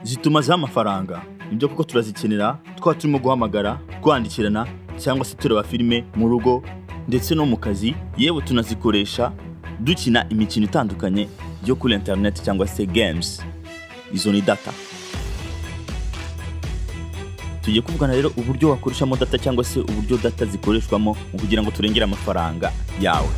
Zitumazeho amafaranga, nibyo kuko turazikenera, twaba turimo guhamagara, twandikirana cyangwa se tureba filime mu rugo ndetse no mu kazi. Yewe tunazikoresha dukina imikino itandukanye yo kuri internet cyangwa se games. Izo ni data. Tugiye kuvugana rero uburyo wakoreshamo data cyangwa se uburyo data zikoreshwamo mu kugira ngo turengere amafaranga yawe.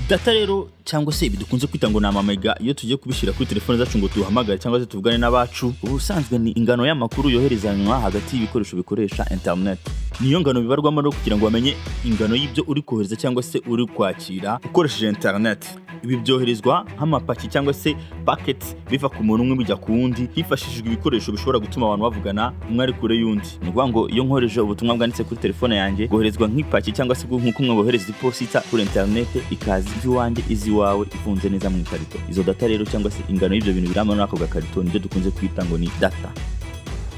Data rero cyangwa se ibi dukunze kwita ngo ni amamega, iyo tugiye kubishyira kuri telefone zacu ngo duhamagare cyangwa se tuvugane n'abacu, ubusanzwe ni ingano y'amakuru yoherezanywa hagati y'ibikoresho bikoresha internet. Niyo ngano bibarwamo rero kugira ngo bamenye ingano y'ibyo uri kohereza cyangwa se uri kwakira ukoresheje internet. Ibi byoherezwa nk'amapaki cyangwa se packets biva ku muntu umwe bijya ku wundi hifashishijwe ibikoresho bishobora gutuma abantu bavugana umwe ari kure y'undi. Ni ukuvuga ngo iyo nkoresheje ubutumwa bwanditse kuri telefone yanjye bwoherezwa nk'ipaki cyangwa se nk'uko umwe bohereza iposita kuri internet, ikaza iwanjye izi iwawe ifunze neza mu ikarito. Izo data rero cyangwa se ingano y'ibyo bintu birama muri ako gakarito nibyo dukunze kwita ngo ni data.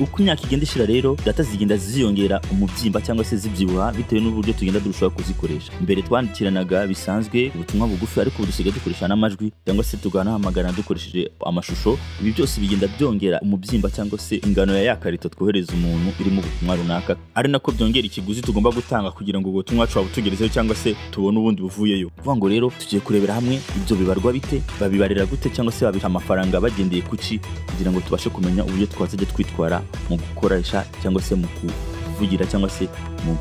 Uko imyaka igenda ishira rero, data zigenda ziyongera umubyimba cyangwa se zibyibuha bitewe n'uburyo tugenda turushaho kuzikoresha. Mbere twandikiranaga bisanzwe ubutumwa bugufi, ariko ubu dusigaye dukoresha n'amajwi cyangwa se tuganahamagara dukoresheje amashusho. Ibi byose bigenda byongera umubyimba cyangwa se ingano ya karito twohereza umuntu irimo ubutumwa runaka, ari nako byongera ikiguzi tugomba gutanga kugira ngo ubwo butumwa wacu butugerezeho cyangwa se tubone ubundi buvuyeyo. Kuvuga ngo rero tugiye kurebera hamwe ibyo bibarwa bite, babibarira gute cyangwa se babika amafaranga bagendeye kuki, kugira ngo tubashe kumenya uburyo twazajya twitwara mu gukoresha cyangwa se mu kuvugira cyangwa se mu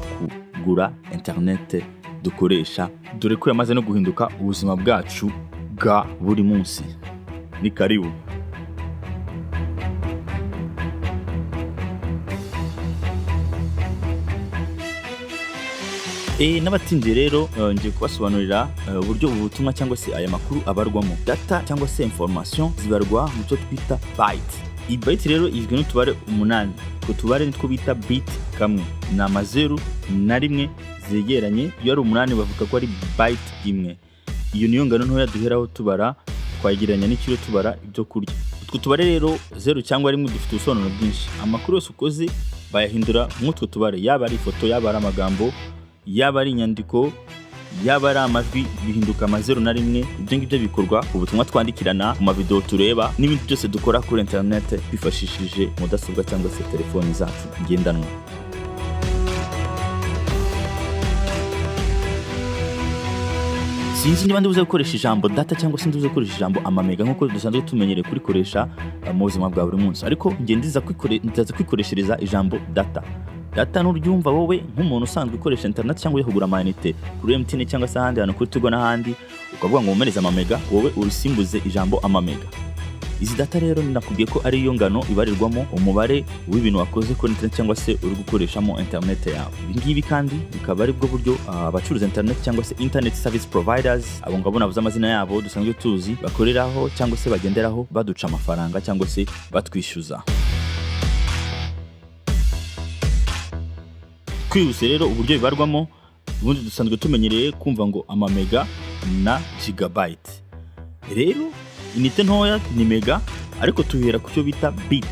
kugura internet dukoresha, dore ko yamaze no guhinduka ubuzima bwacu bwa buri munsi. Ni karibu. N'abatinze rero ngiye kubasobanurira uburyo ubutumwa cyangwa se aya makuru abarwamo. Data cyangwa se information zibarwa mu cyo twita byte. Iyi byte rero igizwe n'utubare 8. Utwo tubare nitwo bita bit kamwe. Ni amazeru na rimwe zegeranye, iyo ari 8 bavuga ko ari byte imwe. Iyo niyo ngano ntoya duheraho tubara, twayigereranya n'ikiro tubara ibyo kurya. Utwo tubare rero 0 cyangwa rimwe dufite ubusobanuro bwinshi. Amakuru yose ukoze bayahindura nk'utwo tubare, yaba ari ifoto, yaba ari amagambo, yaba ari inyandiko, yaba ari amajwi, bihinduka amazeru na rimwe. Ibyo ngibyo bikorwa ubutumwa twandikirana, mu mavideo tureba n'ibindi byose dukora kuri internet twifashishije mudasobwa cyangwa se telefoni zacu ngendanwa. Sinzi niba ndibuze gukoresha ijambo data cyangwa se ndibuze gukoresha ijambo amamega nk'uko dusanzwe tumenyereye kurikoresha mu buzima bwa buri munsi, ariko nge ndiza kwikoreshereza ijambo data. Data n'uryumva wowe nk'umuntu usanzwe ukoresha internet cyangwa ujya kugura amayinite kuri MTN cyangwa se ahandi hantu kuri Tigo n'ahandi, ukavuga ngo mumereze amamega, wowe urusimbuze ijambo amamega. Izi data rero nakubwiye ko ari yo ngano ibarirwamo umubare w'ibintu wakoze kuri internet cyangwa se uri gukoreshamo internet yawe. Ibi ngibi kandi bikaba ari bwo buryo abacuruza internet cyangwa se internet service providers, abo ngabo navuze amazina yabo dusanzwe tuzi, bakoreraho cyangwa se bagenderaho baduca amafaranga cyangwa se batwishyuza. Kwihuse rero uburyo bibarwamo, ubundi dusanzwe tumenyereye kumva ngo amamega na gigabyte. Rero inite ntoya ni mega, ariko tuhera ku cyo bita bit.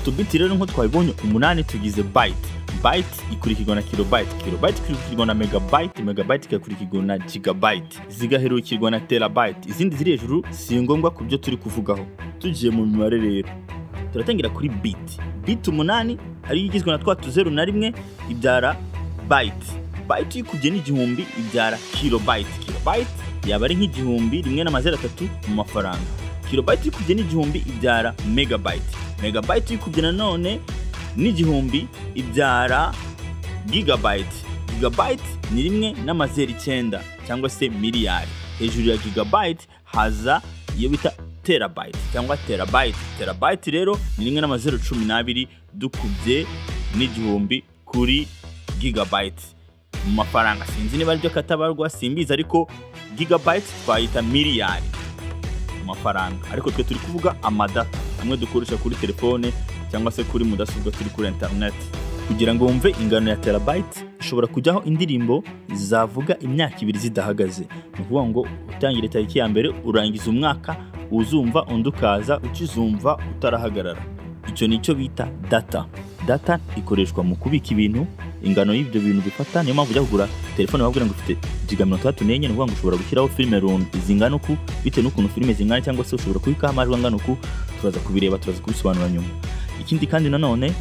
Tubit rero nko twabibonye 8 tugize byte. Byte ikurikirwa na kilobyte, kilobyte ikurikirwa na megabyte, megabyte igakurikirwa na gigabyte, zigaherukirwa na terabyte. Izindi ziri hejuru si ngombwa ku byo turi kuvugaho. Tugiye mu mibare rero, turatangira kuri bit. Bit 8 ariyo igizwe na twa tuzeru na rimwe ibyara byte. Byte ikubye n'igihumbi ibyara kilobyte. Kilobyte yaba ari nk'igihumbi rimwe n'amazeru 3 mu mafaranga. Kilobyte ikubye n'igihumbi ibyara megabyte. Megabyte ikubye nanone n'igihumbi ibyara gigabyte. Gigabyte ni rimwe n'amazeru 9 cyangwa se miliyari. Hejuru ya gigabyte haza iyo bita terabyte cyangwa terabyte. Terabyte rero ni rimwe n'amazeru 12 dukubye n'igihumbi kuri gigabyte mu mafaranga. Sinzi niba aribyo katabarwa, simbizi, ariko gigabyte twayita miliyari mu mafaranga, ariko twe turi kuvuga amadata amwe dukoresha kuri telefone cyangwa se kuri mudasobwa turi kuri internet. Kugira ngo wumve ingano ya terabyte, ushobora kujyaho indirimbo zavuga imyaka 2 zidahagaze. Ni ukuvuga ngo utangire tariki ya mbere urangiza umwaka uzumva undi ukaza ukizumva utarahagarara. Icyo nicyo bita data. Data ikoreshwa mu kubika ibintu, Ingano y'ibyo bintu bifata, niyo mpamvu ujya kugura telefone bakubwira ngo ufite giga 64, ni ukuvuga ngo ushobora gushyiraho filime zingana uku bitewe n'ukuntu filime zingana, cyangwa se ushobora kubikaho amajwi angana uku. Turaza kubireba, turaza kubisobanura nyuma. Ikindi kandi nanone,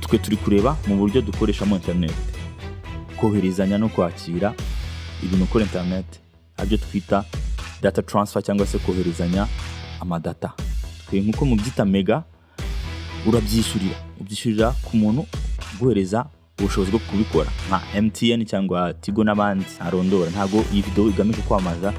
twe turi kureba mu buryo dukoreshamo internet, koherezanya no kwakira ibintu kuri internet, aribyo twita data transfer cyangwa se koherezanya amadata. Twe nk'uko mubyita mega, urabyishyurira, ubyishyurira ku muntu uguhereza ubushobozi bwo kubikora nka MTN cyangwa Tigo n'abandi arondora. Ntabwo iyi video igamije kwamamaza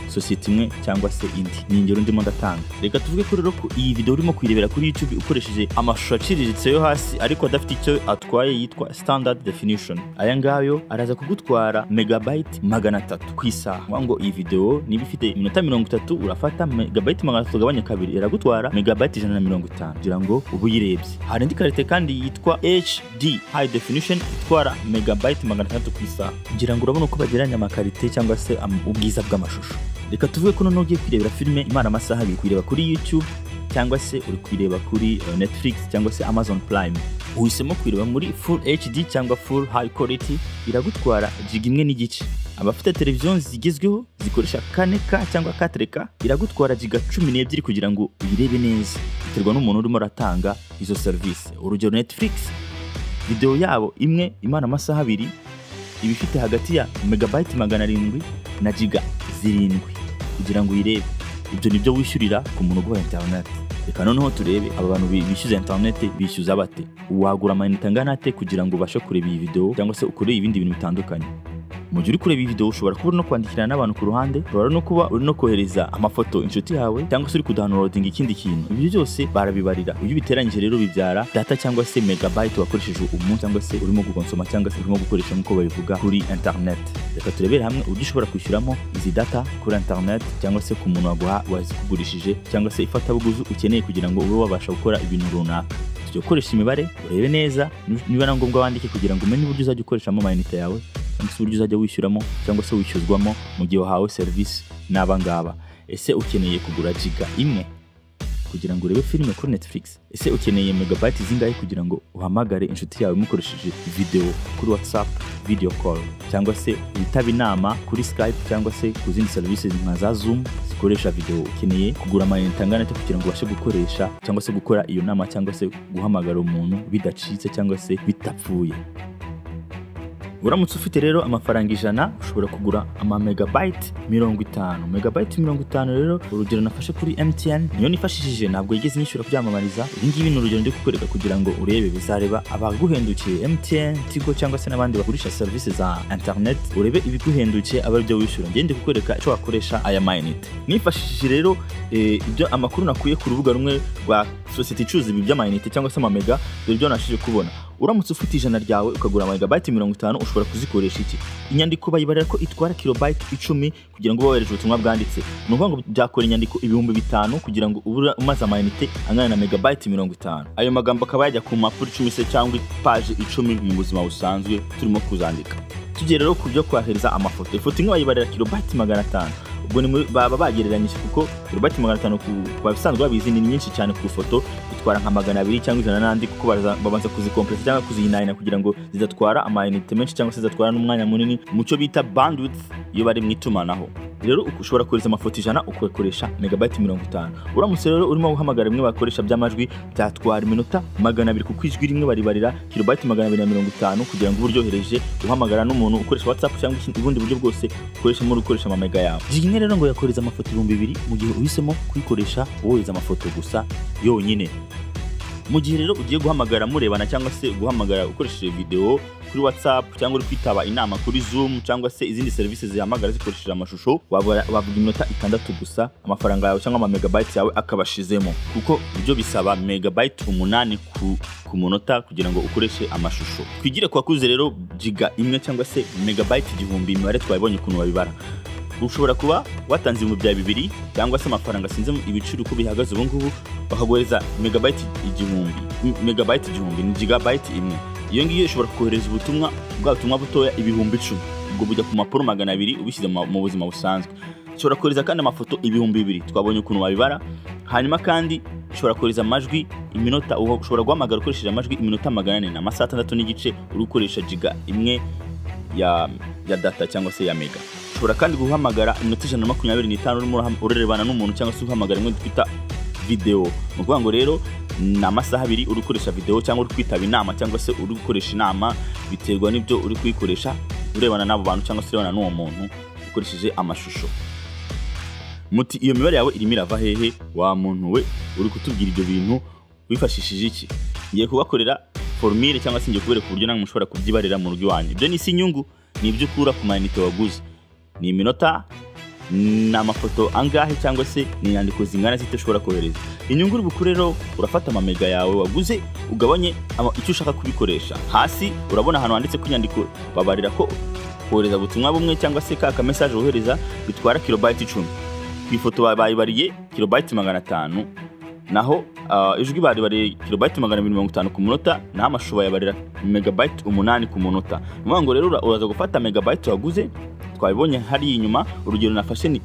sosiyete imwe cyangwa se indi, ni ingero ndimo ndatanga. Reka tuvuge ko rero ko iyi video urimo kuyirebera kuri YouTube ukoresheje amashusho aciriritse yo hasi ariko adafite icyo atwaye, yitwa standard definition. Aya ngayo araza kugutwara megabyte 300 ku isaha. Ngo iyi video niba ifite iminota 30, urafata megabyte 300 ugabanya kabiri, iragutwara megabyte 150 kugira ngo ube uyirebye. Hari indi qualité kandi yitwa HD, high definition, itwara megabyte 600 ku isaha. Kugira ngo urabone uko bagereranya amaqualité cyangwa se ubwiza bw'amashusho. Reka tuvuge ko noneho ugiye kwirebera filime imara amasaha 2, kuyireba kuri YouTube cyangwa se uri kuyireba kuri Netflix cyangwa se Amazon Prime, uhisemo kuyireba muri full HD cyangwa full high quality, iragutwara giga 1.5. Abafite televiziyo zigezweho zikoresha 4K cyangwa 4K, iragutwara giga 12 kugira ngo uyirebe neza. Biterwa n'umuntu urimo aratanga izo serivisi. Urugero, Netflix, video yabo imwe imara amasaha 2 iba ifite hagati ya megabyte 700 na giga 7 kugira ngo uyirebe. Ibyo nibyo wishyurira ku muntu uguha internet. Reka noneho turebe aba bantu bishyuza internet bishyuza bate, wagura amayinite angana ate kugira ngo ubashe kureba iyi video cyangwa se ukore ibindi bintu bitandukanye. Mu gihe uri kureba iyi video, ushobora kuba uri no kwandikirana n'abantu ku ruhande, ushobora no kuba uri no kohereza amafoto inshuti yawe, cyangwa se uri kudownloadinga ikindi kintu. Ibyo byose barabibarira. Iyo ubiteranyije rero bibyara data cyangwa se megabyte wakoresheje umunsi, cyangwa se urimo gukonsoma, cyangwa se urimo gukoresha nk'uko babivuga kuri internet. Reka turebere hamwe uburyo ushobora kwishyuramo izi data kuri internet, cyangwa se ku muntu waguha wazikugurishije, cyangwa se ifatabuguzi ukeneye kugira ngo ube wabasha gukora ibintu runaka. Tujya gukoresha imibare, urebe neza, niba na ngombwa wandike, kugira ngo umenye uburyo uzajya ukoreshamo amayinite yawe, cyangwa se uburyo uzajya wishyuramo cyangwa se wishyuzwamo mu gihe wahawe serivisi n'aba ngaba. Ese ukeneye kugura giga 1 kugira ngo urebe filime kuri Netflix? Ese ukeneye megabyte zingahe kugira ngo uhamagare inshuti yawe mukoresheje video kuri WhatsApp video call, cyangwa se witabe inama kuri Skype, cyangwa se ku zindi serivisi nka za Zoom zikoresha video? Ukeneye kugura amayinite angana ate kugira ngo ubashe gukoresha cyangwa se gukora iyo nama, cyangwa se guhamagara umuntu bidacitse cyangwa se bitapfuye? Uramutse ufite rero amafaranga 100, ushobora kugura ama megabyte 50. Megabyte 50 rero, urugero nafashe kuri MTN, niyo nifashishije, ntabwo yigeze nyishyura kubyamamariza. Ibi ngibi ni urugero ndi kukwereka kugira ngo urebe, bizareba abaguhendukiye, MTN, Tigo cyangwa se n'abandi bagurisha serivisi za internet, urebe ibiguhendukiye aba aribyo wishyura. Ngende kukwereka icyo wakoresha aya mayinite. Nifashishije rero ibyo amakuru nakuye ku rubuga rumwe rwa sosiyete icuruza ibi by'amayinite cyangwa se amamega. Dore ibyo nashije kubona. Uramutse ufite 100 ryawe ukagura megabyte 50, ushobora kuzikoresha iki? Inyandiko bayibarira ko itwara kilobyte 10 kugira ngo wohereze ubutumwa bwanditse. Ni ukuvuga ngo byakora inyandiko 5000 kugira ngo ubura umaze amayinite angana na megabyte 50. Ayo magambo akaba yajya ku mpapuro 10 se cyangwa ipaji 10 mu buzima busanzwe turimo kuzandika. Tugiye rero ku byo kohereza amafoto, ifoto imwe bayibarira kilobyte 500. Ubwo ni baba bagereranyije, kuko kilobyte 500 ku babisanzwe babizi ni nyinshi cyane. Ku ifoto itwara nka 200 cyangwa 100 n'andi, kuko babanza kuzikompresa cyangwa kuziyinayina kugira ngo zidatwara amayinite menshi cyangwa se zidatwara n'umwanya munini mu cyo bita bandwidth iyo bari mu itumanaho. Rero ushobora kohereza amafoto 100 ugakoresha megabyte 50. Uramutse rero urimo guhamagara rimwe bakoresha by'amajwi, byatwara iminota 200, kuko ijwi rimwe baribarira kilobyte 250 kugira ngo uburyohereje uhamagara n'umuntu ukoresha WhatsApp cyangwa ubundi buryo bwose ukoresha muri ukoresha amamega yawe. Giga imwe rero ngo yakohereza amafoto 2000 mu gihe uhisemo kuyikoresha wohereza amafoto gusa yonyine. Mu gihe rero ugiye guhamagara murebana, cyangwa se guhamagara ukoresheje video kuri WhatsApp, cyangwa uri kwitaba inama kuri Zoom, cyangwa se izindi serivisi zihamagara zikoresheje amashusho, wavuga iminota 6 gusa, amafaranga yawe cyangwa ama megabyte yawe akabashizemo, kuko ibyo bisaba megabyte 8 ku munota kugira ngo ukoreshe amashusho. Twigire kwa kuze rero giga 1 cyangwa se megabyte 1000. Imibare twabonye ukuntu babibara. Ushobora kuba watanze 2000 cyangwa se amafaranga, sinzi ibiciro uko bihagaze ubu ngubu, bakaguhereza megabyte 1000. Megabyte 1000 ni gigabyte 1. Iyo ngiyo ishobora kohereza ubutumwa bwa butumwa butoya 10,000, ubwo bujya ku mapuro 200 ubishyize mu buzima busanzwe. Ushobora kohereza kandi amafoto 2000, twabonye ukuntu wabibara. Hanyuma kandi ushobora kohereza amajwi iminota, ushobora guhamagara ukoresheje amajwi iminota 400, ni amasaha 6.5 uri gukoresha giga imwe ya data cyangwa se ya mega. Ushobora kandi guhamagara iminota 125 urimo urerebana n'umuntu, cyangwa se uhamagara imwe twita video. Ni ukuvuga ngo rero ni amasaha 2 uri gukoresha video, cyangwa uri kwitaba inama, cyangwa se uri gukoresha inama, biterwa n'ibyo uri kuyikoresha urebana n'abo bantu cyangwa se urebana n'uwo muntu ukoresheje amashusho. Muti iyo mibare yawe irimo irava hehe wa muntu we uri kutubwira ibyo bintu wifashishije iki? Ngiye kubakorera formule cyangwa se ngiye kubereka uburyo namwe mushobora kubyibarira mu rugo iwanyu. Ibyo ni si inyungu, ni ibyo ukura ku mayinite waguze, ni iminota, ni amafoto angahe, cyangwa se ni inyandiko zingana zite ushobora kohereza. Inyungu uri bukure rero, urafata amamega yawe waguze ugabanye icyo ushaka kubikoresha. Hasi urabona ahantu handitse ko inyandiko babarira ko kohereza ubutumwa bumwe cyangwa se ka message wohereza bitwara kilobyte 10. Ku ifoto bayibariye kilobyte 500, naho ijwi baribariye kilobyte 250 ku munota, naho amashusho bayabarira megabyte 8 ku munota. Ni ukuvuga ngo rero uraza gufata megabyte waguze, twabibonye hariya inyuma. Urugero nafashe ni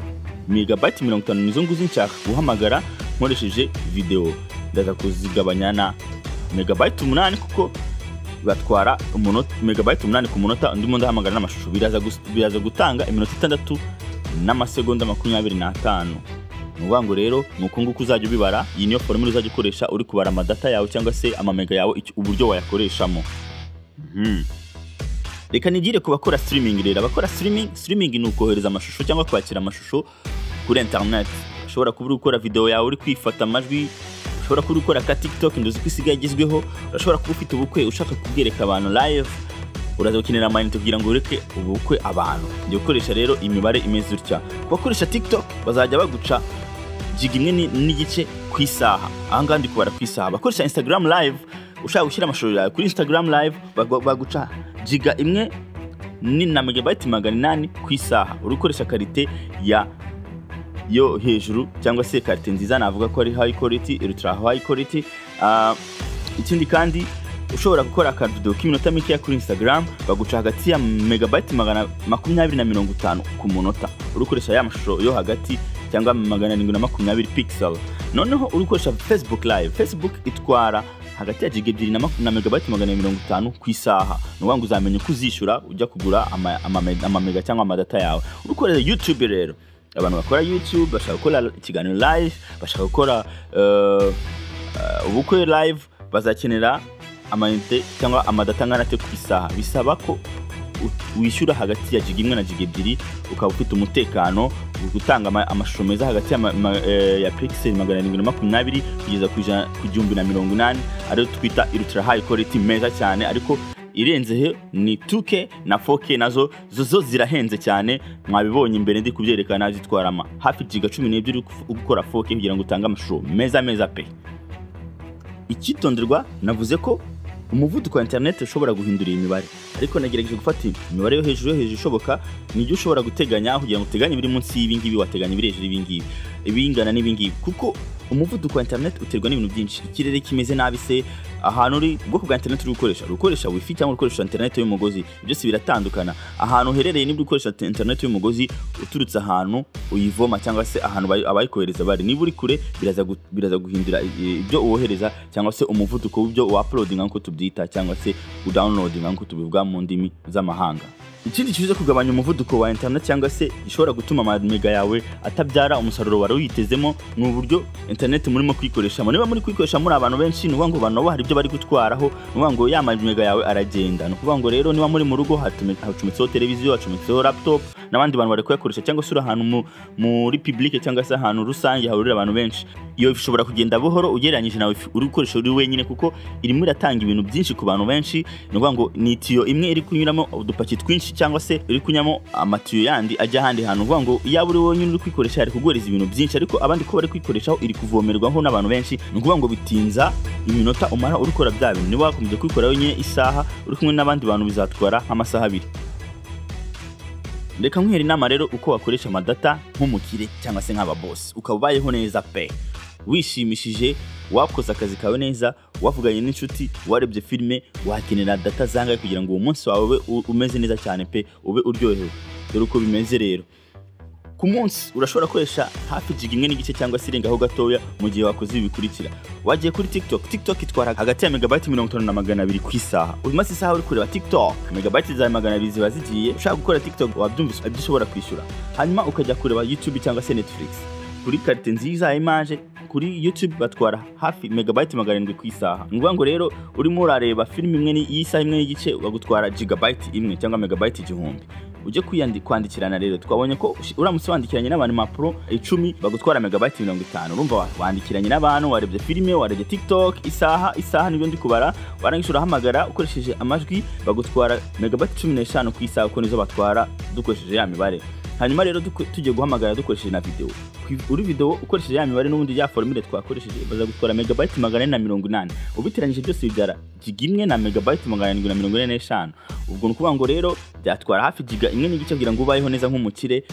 megabyte 50 nizo nguze nshaka guhamagara nkoresheje video, ndaza kuzigabanya na megabyte 8 kuko batwara umunota megabyte 8 ku munota, ndimo ndahamagara n'amashusho, biraza gutanga iminota 6 n'amasegonda 25. Ni ukuvuga ngo rero ni uko nguko uzajya ubibara. Iyi niyo formule uzajya ukoresha uri kubara amadata yawe cyangwa se amamega yawe, uburyo wayakoreshamo. Reka nigire ku bakora streaming rero. Abakora streaming ni ukohereza amashusho cyangwa kwakira amashusho kuri internet. Ushobora kuba uri gukora video yawe uri kwifata amajwi, ushobora kuba uri gukora ka TikTok, nduzi ko isigaye igezweho, urashobora kuba ufite ubukwe ushaka kubwereka abantu live, uraza gukenera amayinite kugira ngo ureke ubukwe abantu. Ngiye gukoresha rero imibare imeze utya. Ku bakoresha TikTok bazajya baguca giga 1.5 ku isaha. Aha ngaha ndi kubara ku isaha. Abakoresha Instagram live, ushaka gushyira amashusho yawe kuri Instagram live, baguca giga 1 na megabyte 800 ku isaha. Uri gukoresha karite ya yo hejuru cyangwa se karite nziza, navuga ko ari high quality, ultra high quality. Ikindi kandi ushobora gukora akavideo k'iminota mikeya kuri Instagram, baguca hagati ya megabyte 220 na 50 ku munota, uri gukoresha ya mashusho yo hagati cyangwa 720 pixel. Noneho uri gukoresha Facebook live, Facebook itwara hagati ya giga 2 na megabyte 450 ku isaha. Ni ukuvuga ngo uzamenya uko uzishyura ujya kugura amamega cyangwa amadata yawe. Uri gukoresha YouTube rero, abantu bakora YouTube bashaka gukora ikiganiro live, bashaka gukora ubukwe live, bazakenera amayinite cyangwa amadata angana ate ku isaha. Bisaba ko wishyura hagati ya giga 1 na giga 2, ukaba ufite umutekano, gutanga amashusho meza hagati ya pixel 720 kugeza ku 1080, ariyo twita ultra high quality meza cyane. Ariko irenze he ni 2K na 4K, nazo zo zirahenze cyane, mwabibonye imbere ndi kubyerekana, zitwara hafi giga 12 gukora 4K kugira ngo utange amashusho meza meza pe. Icyitonderwa, navuze ko umuvuduko wa internet ushobora guhindura iyi mibare, ariko nagerageje gufata imibare yo hejuru ishoboka, nibyo ushobora guteganya kugira ngo uteganye ibiri munsi y'ibi ngibi, wateganya ibiri hejuru y'ibi ngibi, ibingana n'ibi ngibi, kuko umuvuduko wa internet uterwa n'ibintu byinshi. Ikirere kimeze nabi se, ahantu uri, ubwoko bwa internet uri gukoresha, ukoresha wifi cyangwa ukoresha internet y'umugozi, byose biratandukana. Ahantu uherereye nibwo ukoresha internet y'umugozi, uturutse ahantu uyivoma cyangwa se ahantu abayikohereza bari, niba uri kure biraza guhindura ibyo uwohereza cyangwa se umuvuduko w'ibyo uploading nkuko tubyita, cyangwa se downloading nkuko tubivuga mu ndimi z'amahanga. Ikindi kiza kugabanya umuvuduko wa internet cyangwa se gishobora gutuma amamega yawe atabyara umusaruro wari witezemo, ni uburyo internet murimo kuyikoresha. Niba muri kuyikoresha muri abantu benshi, ni ukuvuga ngo abantu hari ibyo bari gutwaraho, ni ukuvuga ngo ya mega yawe aragenda. Ni ukuvuga ngo rero niba muri mu rugo hacometseho televiziyo, hacometseho laptop n'abandi bantu bari kuyakoresha, cyangwa se uri ahantu muri public cyangwa se ahantu rusange hahurira abantu benshi, iyo ishobora kugenda buhoro ugereranyije nawe uri gukoresha uri wenyine, kuko irimo iratanga ibintu byinshi ku bantu benshi. Ni ukuvuga ngo ni itiyo imwe iri kunyuramo udupaki twinshi cyangwa se iri kunyamo amatiyo yandi ajya ahandi hantu. Uvuga ngo yaba uri wenyine uri kwikoresha ari kuguhereza ibintu byinshi, ariko abandi ko bari kwikoreshaho iri kuvomerwaho n'abantu benshi. Ni ukuvuga ngo bitinza iminota umara uri gukora bya bintu. Niba wakomeje kwikora wenyine isaha, uri kumwe n'abandi bantu bizatwara nk'amasaha 2. Reka nkwihera inama rero uko wakoresha amadata nk'umukire cyangwa se nk'ababosi, ukaba ubayeho neza pe, wishimishije, wakoze akazi kawe neza, wavuganye n'inshuti, warebye filime, wakenera data zangahe kugira ngo uwo munsi wawe ube umeze neza cyane pe, ube uryohewe. Dore uko bimeze rero. Ku munsi urashobora gukoresha hafi giga 1.5 cyangwa se irengaho gatoya mu gihe wakoze ibi bikurikira. Wagiye kuri TikTok, TikTok itwara hagati ya megabyte 50 na 200 ku isaha. Umaze isaha uri kureba TikTok, megabyte zawe 200 ziba zigiye. Ushaka gukora TikTok wabyumvise ibyo ushobora kwishyura. Hanyuma ukajya kureba YouTube cyangwa se Netflix. Kuri qualité nziza ya image kuri YouTube batwara hafi megabyte 700 ku isaha. Ni ukuvuga ngo rero urimo urareba filime imwe y'isaha 1.5 bagutwara gigabyte 1 cyangwa megabyte 1000. Ujye kwandikirana rero, twabonye ko uramutse wandikiranye n'abantu impapuro 10 bagutwara megabyte 50. Urumva wandikiranye n'abantu, warebye filime, warebye TikTok isaha nibyo ndi kubara, warangije urahamagara ukoresheje amajwi bagutwara megabyte 15 ku isaha, kuko nizo batwara dukoresheje ya mibare. Hanyuma rero tugiye guhamagara dukoresheje na video. Uri video ukoresheje ya mibare n'ubundi ya formule twakoresheje baza gutwara megabyte 480. Ubiteranyije byose bibyara giga 1 na megabyte 745. Ubwo ni ukuvuga ngo rero byatwara hafi giga 1.5 kugira ngo ubayeho neza nk'umukire,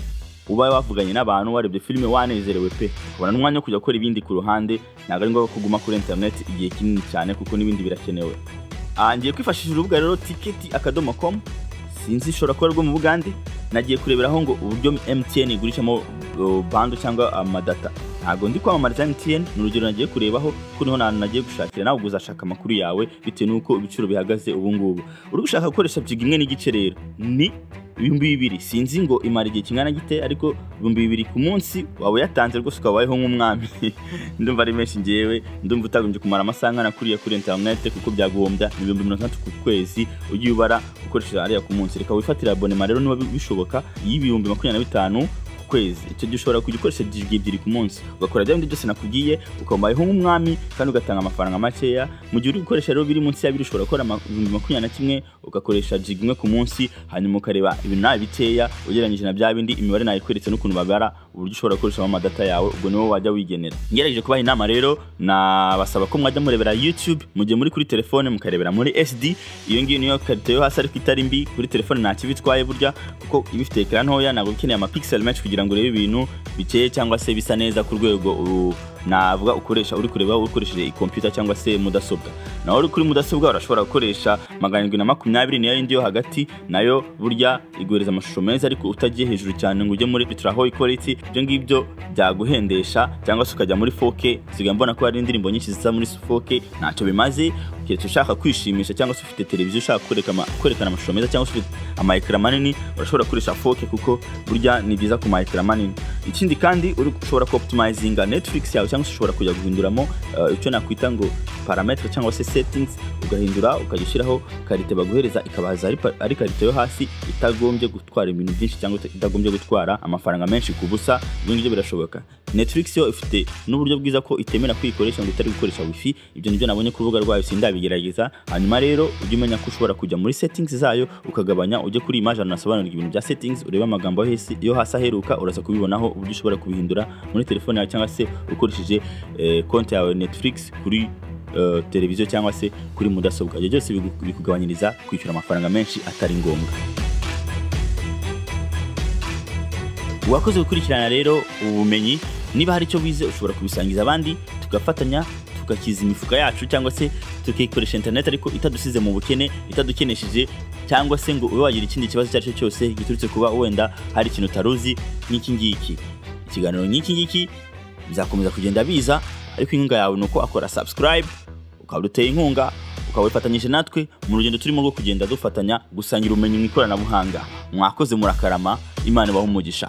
ubaye wavuganye n'abantu, warebye filime wanezerewe pe, ukabona n'umwanya wo kujya gukora ibindi ku ruhande. Ntabwo ari ngombwa kuguma kuri internet igihe kinini cyane kuko n'ibindi birakenewe. Ngiye kwifashisha urubuga rero ticket.com, sinzi ishobora kuba rwo mu Bugande. Nagiye kureberaho ngo uburyo MTN igurishamo bando cyangwa amadata. Ntabwo ndi kwamamariza MTN, ni urugero nagiye kurebaho kuko niho nagiye gushakira. Nawe uzashaka amakuru yawe bitewe n'uko ibiciro bihagaze ubu ngubu. Uri gushaka gukoresha giga 1.5 rero ni 2000, sinzi ngo imara igihe kingana gite, ariko 2000 ku munsi wawe yatanze rwose ukabayeho nk'umwami. Ndumva ari menshi ngewe, ndumva utagombye kumara amasaha angana kuriya kuri internet kuko byaguhombya. Ni 60,000 ku kwezi ugiye ubara ukoresheje ariya ku munsi. Reka wifatire abonema rero niba bishoboka y'25,000 ku kwezi. Icyo gihe ushobora kujya ukoresha giga 2 ku munsi, ugakora bya bindi byose nakubwiye, ukabayeho nk'umwami kandi ugatanga amafaranga makeya. Mu gihe uri gukoresha rero biri munsi ya biri, ushobora gukora 21,000 ugakoresha giga 1 ku munsi, hanyuma ukareba ibintu nawe bikeya ugereranyije na bya bindi. Imibare nayikweretse n'ukuntu babara uburyo ushobora gukoreshamo amadata yawe, ubwo niwo wajya wigenera. Ngerageje kubaha inama rero, nabasaba ko mwajya murebera YouTube mu gihe muri kuri telefone, mukarebera muri SD. Iyo ngiyo niyo qualité yo hasi ariko itari mbi kuri telefone, nta kibi itwaye burya kuko iba ifite écran ntoya, ntabwo ukeneye ama pixel menshi kugira ngo urebe ibintu bikeye cyangwa se bisa neza ku rwego navuga ukoresha uri kureba ukoresheje computer cyangwa se mudasobwa. Naho uri kuri mudasobwa urashobora gukoresha 720, niyo yindi yo hagati, nayo burya iguhereza amashusho meza ariko utagiye hejuru cyane ngo ujye muri ultra high quality. Ibyo ngibyo byaguhendesha, cyangwa se ukajya muri 4K. Sigaye mbona ko hari indirimbo nyinshi ziza muri 4K, ntacyo bimaze keretse ushaka kwishimisha cyangwa se ufite televiziyo ushaka kwerekana amashusho meza cyangwa se ufite ama écran manini, urashobora gukoresha 4K kuko burya ni byiza ku ma écran manini. Ikindi kandi ushobora ku optimizinga Netflix yawe, cyangwa se ushobora kujya guhinduramo icyo nakwita ngo paramètre cyangwa se settings, ugahindura ukajya ushyiraho qualité baguhereza ikabaza ari qualité yo hasi itagombye gutwara ibintu byinshi cyangwa itagombye gutwara amafaranga menshi ku busa. Ibyo ngibyo birashoboka. Netflix yo ifite n'uburyo bwiza ko itemera kuyikoresha ngo utari gukoresha wifi. Ibyo nibyo nabonye ku rubuga rwayo, sindabigerageza. Hanyuma rero ujye umenya ko ushobora kujya muri settings zayo ukagabanya, ujye kuri image ahantu hasobanurwa ibintu bya settings, urebe amagambo yo hasi aheruka, uraza kubibonaho uburyo ushobora kubihindura muri telefone yawe cyangwa se ukoresheje konti yawe Netflix kuri televiziyo cyangwa se kuri mudasobwa. Ibyo byose bikugabanyiriza kwishyura amafaranga menshi atari ngombwa. Wakoze gukurikirana rero ubumenyi. Niba hari icyo wize ushobora kubisangiza abandi, tugafatanya tugakiza imifuka yacu cyangwa se tukikoresha internet ariko itadusize mu bukene, itadukenesheje, cyangwa se ngo ube wagira ikindi kibazo icyo ari cyo cyose giturutse kuba wenda hari ikintu utaruzi nk'iki ngiki. Ikiganiro nk'iki ngiki bizakomeza kugenda biza, ariko inkunga yawe ni uko akora subscribe, ukaba uduteye inkunga, ukaba wifatanyije natwe mu rugendo turimo rwo kugenda dufatanya gusangira ubumenyi mu ikoranabuhanga. Mwakoze, murakarama, Imana ibahe umugisha.